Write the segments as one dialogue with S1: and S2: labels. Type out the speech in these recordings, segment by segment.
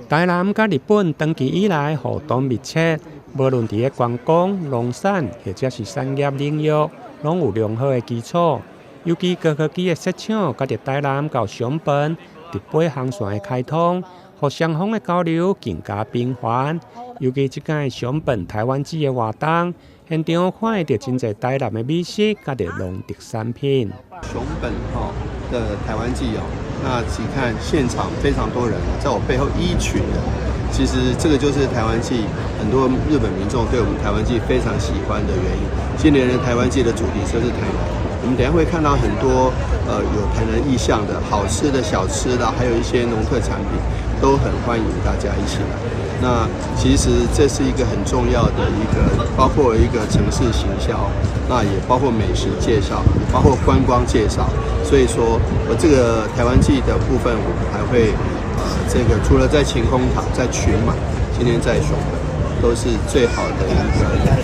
S1: 台南佮日本長期以來互動密切，無論佇咧觀光、農產或者是產業領域，攏有良好的基礎。尤其高科技的設廠，佮著台南到熊本直飛航線的開通，予雙方的交流更加頻繁。尤其這擺熊本台灣節的活動，現場看會著真濟台南的美食，佮著農特產品。
S2: 熊本哈的台灣祭哦，那請看現場非常多人，在我背後一群人。其實這個就是台灣祭，很多日本民眾對我們台灣祭非常喜歡的原因。今年的台灣祭的主題就是台南，我們等下會看到很多有台南意象的好吃的小吃的，還有一些農特產品，都很歡迎大家一起來。那其實這是一個很重要的一個，包括一個城市行銷，那也包括美食介紹，包括觀光介紹。所以說我這個台灣祭的部分，我們還會這個除了在晴空塔、在群馬，今天在熊本，都是最好的一個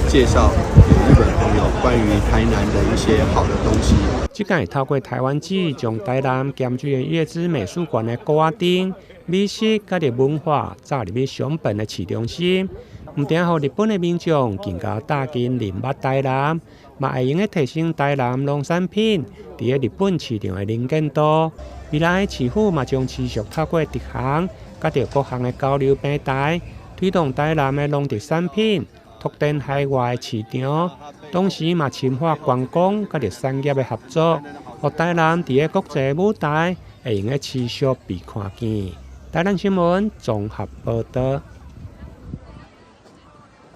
S2: 介紹給日本朋友關於台南的一些好的東西。
S1: 這擺透過台灣節，將台南兼具月之美術館的鼓仔燈、美食佮著文化，走入去熊本的市中心，毋但予日本的民眾更加貼近認捌台南，嘛會用得提升台南農產品佇咧日本市場的能見度。未來市府嘛將持續透過直航，佮著各項的交流平台，推動台南的農特產品拓展海外市場，同時嘛深化觀光佮著產業的合作，予台南佇咧國際舞台會用得持續被看見。台南新聞綜合報導。